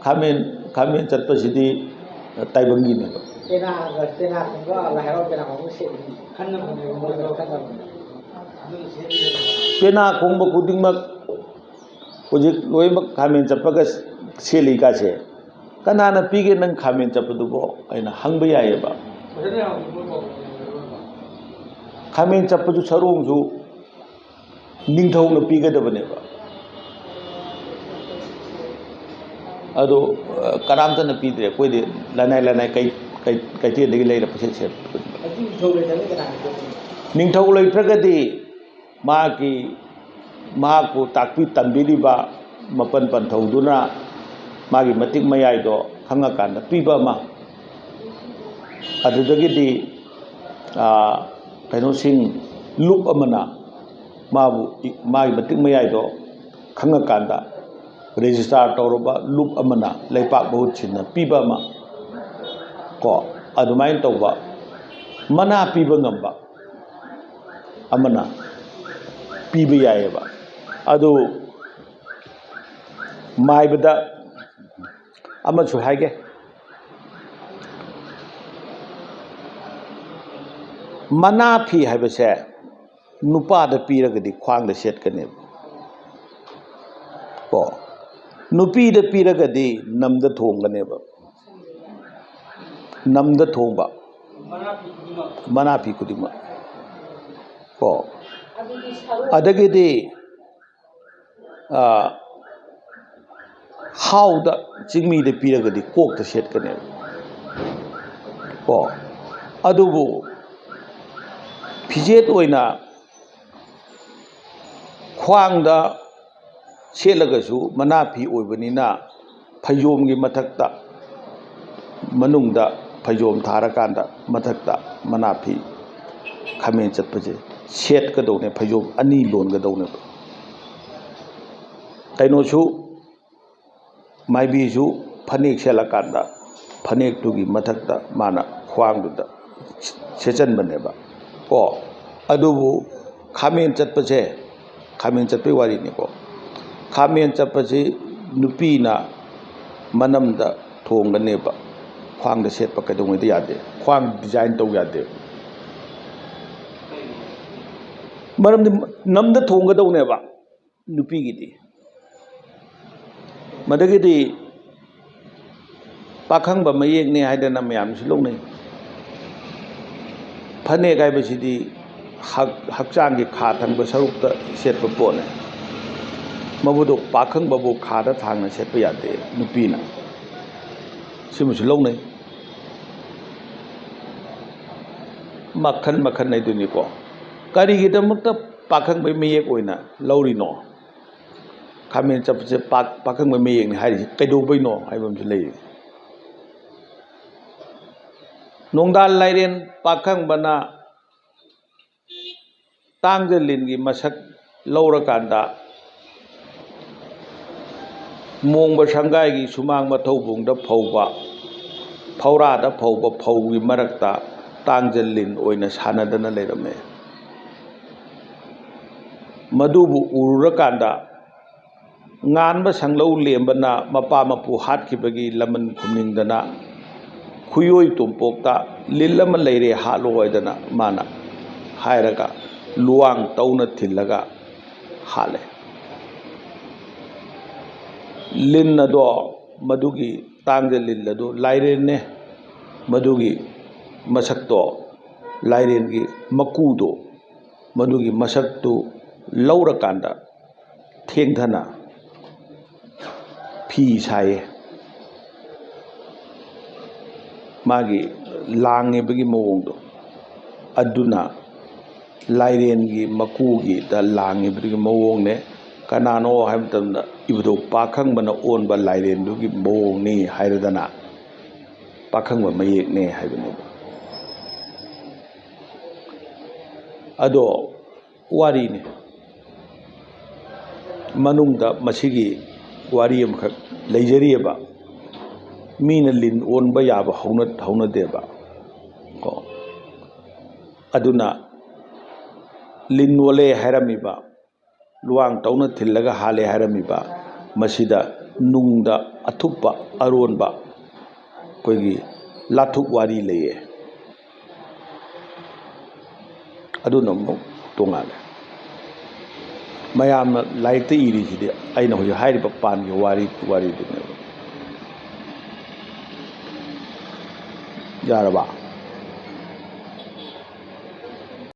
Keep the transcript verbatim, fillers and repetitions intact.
ꯈꯥꯃꯦꯟ ꯈꯥꯃꯦꯟ ꯆꯠꯄꯁꯤꯗꯤ ꯇꯥꯏꯕꯪꯒꯤꯅꯦꯕ꯫ ꯄꯦꯅꯥꯒ ꯄꯦꯅꯥ ꯈꯣꯡꯕ ꯂꯥꯏ ꯍꯔꯥꯎ ꯄꯦꯅꯥ ꯈꯣꯡꯕ ꯁꯦꯠꯂꯤ꯫ ꯈꯟꯅꯕꯅꯦꯕ ꯃꯣꯏꯗꯣ ꯈꯟꯅꯕꯅꯦ꯫ ꯄꯦꯅꯥ ꯈꯣꯡꯕ ꯈꯨꯗꯤꯡꯃꯛ ꯍꯧꯖꯤꯛ ꯂꯣꯏꯅꯃꯛ ꯈꯥꯃꯦꯟ ꯆꯠꯄꯒ ꯁꯦꯠꯂꯤ ꯀꯥꯁꯦ, ꯀꯅꯥꯅ ꯄꯤꯒꯦ ꯅꯪ ꯈꯥꯃꯦꯟ ꯆꯠꯄꯗꯨꯕꯣ? ꯑꯩꯅ ꯍꯪꯕ ꯌꯥꯏꯑꯕ꯫ ꯈꯥꯃꯦꯟ ꯆꯠꯄꯁꯨ ꯁꯔꯣꯡꯁꯨ ꯅꯤꯡꯊꯧꯅ ꯄꯤꯒꯗꯕꯅꯦꯕ꯫ ꯑꯗꯣ ꯀꯅꯥꯝꯇꯅ ꯄꯤꯗ꯭ꯔꯦ꯫ ꯑꯩꯈꯣꯏꯗꯤ ꯂꯅꯥꯏ ꯂꯅꯥꯏ ꯀꯩ ꯀꯩ ꯀꯩꯊꯦꯜꯗꯒꯤ ꯂꯩꯔ ꯄꯪꯁꯦꯠ ꯁꯦꯠꯄ꯫ ꯑꯗꯨ ꯅꯤꯡꯊꯧ ꯂꯩꯇ꯭ꯔꯗꯤ ꯀꯅꯥꯅ ꯄꯤꯒꯅꯤ? ꯅꯤꯡꯊꯧ ꯂꯩꯇ꯭ꯔꯒꯗꯤ ꯃꯥꯒꯤ ꯃꯍꯥꯛꯄꯨ ꯇꯥꯛꯄꯤ ꯇꯝꯕꯤꯔꯤꯕ ꯃꯄꯟ ꯄꯟꯊꯧꯗꯨꯅ ꯃꯥꯒꯤ ꯃꯇꯤꯛ ꯃꯌꯥꯏꯗꯣ ꯈꯪꯉꯀꯥꯟꯗ ꯄꯤꯕ ꯑꯃ꯫ ꯑꯗꯨꯗꯒꯤꯗꯤ ꯀꯩꯅꯣꯁꯤꯡ, ꯂꯨꯞ ꯑꯃꯅ ꯃꯥꯕꯨ ꯃꯥꯒꯤ ꯃꯇꯤꯛ ꯃꯌꯥꯏꯗꯣ ꯈꯪꯉꯀꯥꯟꯗ ꯔꯦꯖꯤꯁꯇꯥꯔ ꯇꯧꯔꯕ ꯂꯨꯞ ꯑꯃꯅ ꯂꯩꯄꯥꯛ ꯃꯍꯨꯠ ꯁꯤꯟꯅ ꯄꯤꯕ ꯑꯃ ꯀꯣ, ꯑꯗꯨꯃꯥꯏꯅ ꯇꯧꯕ ꯃꯅꯥ ꯄꯤꯕ ꯉꯝꯕ ꯑꯃꯅ ꯄꯤꯕ ꯌꯥꯏꯑꯕ꯫ ꯑꯗꯨ ꯃꯥꯏꯕꯗ ꯑꯃꯁꯨ ꯍꯥꯏꯒꯦ, ꯃꯅꯥ ꯐꯤ ꯍꯥꯏꯕꯁꯦ ꯅꯨꯄꯥꯗ ꯄꯤꯔꯒꯗꯤ ꯈ꯭ꯋꯥꯡꯗ ꯁꯦꯠꯀꯅꯦꯕ ꯀꯣ, ꯅꯨꯄꯤꯗ ꯄꯤꯔꯒꯗꯤ ꯅꯝꯗ ꯊꯣꯡꯒꯅꯦꯕ, ꯅꯝꯗ ꯊꯣꯡꯕ ꯃꯅꯥ ꯐꯤ ꯈꯨꯗꯤꯡꯃꯛ ꯀꯣ꯫ ꯑꯗꯒꯤꯗꯤ ꯍꯥꯎꯗ ꯆꯤꯡꯃꯤꯗ ꯄꯤꯔꯒꯗꯤ ꯀꯣꯛꯇ ꯁꯦꯠꯀꯅꯦꯕ ꯀꯣ꯫ ꯑꯗꯨꯕꯨ ꯐꯤꯖꯦꯠ ꯑꯣꯏꯅ ꯈ꯭ꯋꯥꯡꯗ ꯁꯦꯠꯂꯒꯁꯨ ꯃꯅꯥ ꯐꯤ ꯑꯣꯏꯕꯅꯤꯅ ꯐꯩꯖꯣꯝꯒꯤ ꯃꯊꯛꯇ, ꯃꯅꯨꯡꯗ ꯐꯩꯖꯣꯝ ꯊꯥꯔꯀꯥꯟꯗ ꯃꯊꯛꯇ ꯃꯅꯥ ꯐꯤ ꯈꯥꯃꯦꯟ ꯆꯠꯄꯁꯦ ꯁꯦꯠꯀꯗꯧꯅꯦ, ꯐꯩꯖꯣꯝ ꯑꯅꯤ ꯂꯣꯟꯒꯗꯧꯅꯦꯕ꯫ ꯀꯩꯅꯣꯁꯨ, ꯃꯥꯏꯕꯤꯁꯨ ꯐꯅꯦꯛ ꯁꯦꯠꯂꯀꯥꯟꯗ ꯐꯅꯦꯛꯇꯨꯒꯤ ꯃꯊꯛꯇ ꯃꯥꯅ ꯈ꯭ꯋꯥꯡꯗꯨꯗ ꯁꯦꯠꯆꯟꯕꯅꯦꯕ ꯀꯣ꯫ ꯑꯗꯨꯕꯨ ꯈꯥꯃꯦꯟ ꯆꯠꯄꯁꯦ, ꯈꯥꯃꯦꯟ ꯆꯠꯄꯒꯤ ꯋꯥꯔꯤꯅꯤꯀꯣ꯫ ꯈꯥꯃꯦꯟ ꯆꯠꯄꯁꯤ ꯅꯨꯄꯤꯅ ꯃꯅꯝꯗ ꯊꯣꯡꯒꯅꯦꯕ꯫ ꯈ꯭ꯋꯥꯡꯗ ꯁꯦꯠꯄ ꯀꯩꯗꯧꯉꯩꯗ ꯌꯥꯗꯦ, ꯈ꯭ꯋꯥꯡ design ꯇꯧ ꯌꯥꯗꯦ꯫ ꯃꯔꯝꯗꯤ ꯅꯝꯗ ꯊꯣꯡꯒꯗꯧꯅꯦꯕ ꯅꯨꯄꯤꯒꯤꯗꯤ꯫ ꯃꯗꯒꯤꯗꯤ ꯄꯥꯈꯪꯕ ꯃꯌꯦꯛꯅꯤ ꯍꯥꯏꯗꯅ ꯃꯌꯥꯝꯁꯨ ꯂꯧꯅꯩ꯫ ꯐꯅꯦꯛ ꯍꯥꯏꯕꯁꯤꯗꯤ ꯍꯛ-, ꯍꯛꯆꯥꯡꯒꯤ ꯈꯥ ꯊꯪꯕ ꯁꯔꯨꯛꯇ ꯁꯦꯠꯄ ꯄꯣꯠꯅꯤ꯫ ꯃꯕꯨꯗꯣ ꯄꯥꯈꯪꯕꯕꯨ ꯈꯥꯗ ꯊꯥꯡꯅ ꯁꯦꯠꯄ ꯌꯥꯗꯦ ꯅꯨꯄꯤꯅ꯫ ꯁꯤꯃꯁꯨ ꯂꯧꯅꯩ꯫ ꯃꯈꯟ ꯃꯈꯟ ꯍꯥꯏꯗꯨꯅꯤꯀꯣ꯫ ꯀꯔꯤꯒꯤꯗꯃꯛꯇ ꯄꯥꯈꯪꯕꯩ ꯃꯌꯦꯛ ꯑꯣꯏꯅ ꯂꯧꯔꯤꯅꯣ? ꯈꯥꯃꯦꯟ ꯆꯠꯄꯁꯦ ꯄꯥꯛ-, ꯄꯥꯈꯪꯕ ꯃꯌꯦꯛꯅꯤ ꯍꯥꯏꯔꯤꯁꯤ ꯀꯩꯗꯧꯕꯩꯅꯣ ꯍꯥꯏꯕ ꯑꯃꯁꯨ ꯂꯩꯔꯤ꯫ ꯅꯣꯡꯗꯥ ꯂꯥꯏꯔꯦꯟ ꯄꯥꯈꯪꯕꯅ ꯇꯥꯡꯖ ꯂꯤꯟꯒꯤ ꯃꯁꯛ ꯂꯧꯔꯀꯥꯟꯗ, ꯃꯣꯡꯕ ꯁꯪꯒꯥꯏꯒꯤ ꯁꯨꯃꯥꯡ ꯃꯊꯧꯕꯨꯡꯗ ꯐꯧꯕ, ꯐꯧꯔꯥꯗ ꯐꯧꯕ ꯐꯧꯒꯤ ꯃꯔꯛꯇ ꯇꯥꯡꯖ ꯂꯤꯟ ꯑꯣꯏꯅ ꯁꯥꯟꯅꯗꯅ ꯂꯩꯔꯝꯃꯦ꯫ ꯃꯗꯨꯕꯨ ꯎꯔꯨꯔꯀꯥꯟꯗ, ꯉꯥꯟꯕ ꯁꯪꯂꯧ ꯂꯦꯝꯕꯅ ꯃꯄꯥ ꯃꯄꯨ ꯍꯥꯠꯈꯤꯕꯒꯤ ꯂꯃꯟ ꯈꯨꯝꯅꯤꯡꯗꯅ, ꯈꯨꯌꯣꯏ ꯇꯣꯝꯄꯣꯛꯇ "ꯂꯤꯟ ꯑꯃ ꯂꯩꯔꯦ, ꯍꯥꯠꯂꯣ" ꯍꯥꯏꯗꯅ ꯃꯥꯅ ꯍꯥꯏꯔꯒ, ꯂꯨꯋꯥꯡ ꯇꯧꯅ ꯊꯤꯜꯂꯒ ꯍꯥꯠꯂꯦ꯫ ꯂꯤꯟ ꯑꯗꯣ, ꯃꯗꯨꯒꯤ ꯇꯥꯡꯖ ꯂꯤꯟ ꯑꯗꯨ ꯂꯥꯏꯔꯦꯟꯅꯦ꯫ ꯃꯗꯨꯒꯤ ꯃꯁꯛꯇꯣ, ꯂꯥꯏꯔꯦꯟꯒꯤ ꯃꯀꯨꯗꯣ, ꯃꯗꯨꯒꯤ ꯃꯁꯛꯇꯨ ꯂꯧꯔꯀꯥꯟꯗ ꯊꯦꯡꯊꯅ ꯐꯤ ꯁꯥꯏꯌꯦ꯫ ꯃꯥꯒꯤ ꯂꯥꯡꯉꯤꯕꯒꯤ ꯃꯑꯣꯡꯗꯣ, ꯑꯗꯨꯅ ꯂꯥꯏꯔꯦꯟꯒꯤ ꯃꯀꯨꯒꯤꯗ ꯂꯥꯡꯉꯤꯕꯗꯨꯒꯤ ꯃꯑꯣꯡꯅꯦ꯫ ꯀꯅꯥꯅꯣ ꯍꯥꯏꯕ ꯃꯇꯝꯗ, ꯏꯕꯨꯙꯧ ꯄꯥꯈꯪꯕꯅ ꯑꯣꯟꯕ ꯂꯥꯏꯔꯦꯟꯗꯨꯒꯤ ꯃꯑꯣꯡꯅꯤ ꯍꯥꯏꯔꯗꯅ, ꯄꯥꯈꯪꯕ ꯃꯌꯦꯛꯅꯦ ꯍꯥꯏꯕꯅꯦꯕ꯫ ꯑꯗꯣ ꯋꯥꯔꯤꯅꯤ꯫ ꯃꯅꯨꯡꯗ ꯃꯁꯤꯒꯤ ꯋꯥꯔꯤ ꯑꯃꯈꯛ ꯂꯩꯖꯔꯤꯑꯕ꯫ ꯃꯤꯅ ꯂꯤꯟ ꯑꯣꯟꯕ ꯌꯥꯕ ꯍꯧꯅ-, ꯍꯧꯅꯗꯦꯕ ꯀꯣ꯫ ꯑꯗꯨꯅ ꯂꯤꯟ ꯑꯣꯜꯂꯦ ꯍꯥꯏꯔꯝꯃꯤꯕ, ꯂꯨꯋꯥꯡ ꯇꯧꯅ ꯊꯤꯜꯂꯒ ꯍꯥꯠꯂꯦ ꯍꯥꯏꯔꯝꯃꯤꯕ, ꯃꯁꯤꯗ ꯅꯨꯡꯗ ꯑꯊꯨꯞꯄ ꯑꯔꯣꯟꯕ ꯑꯩꯈꯣꯏꯒꯤ ꯂꯥꯊꯨꯞ ꯋꯥꯔꯤ ꯂꯩꯌꯦ꯫ ꯑꯗꯨꯅ ꯑꯃꯨꯛ ꯇꯣꯉꯥꯜꯂꯦ꯫ ꯃꯌꯥꯝꯅ ꯂꯥꯏꯔꯤꯛꯇ ꯏꯔꯤꯁꯤꯗꯤ ꯑꯩꯅ ꯍꯧꯖꯤꯛ ꯍꯥꯏꯔꯤꯕ ꯄꯥꯟꯒꯤ ꯋꯥꯔꯤ, ꯋꯥꯔꯤꯗꯨꯅꯦꯕ꯫ ꯌꯥꯔꯕ?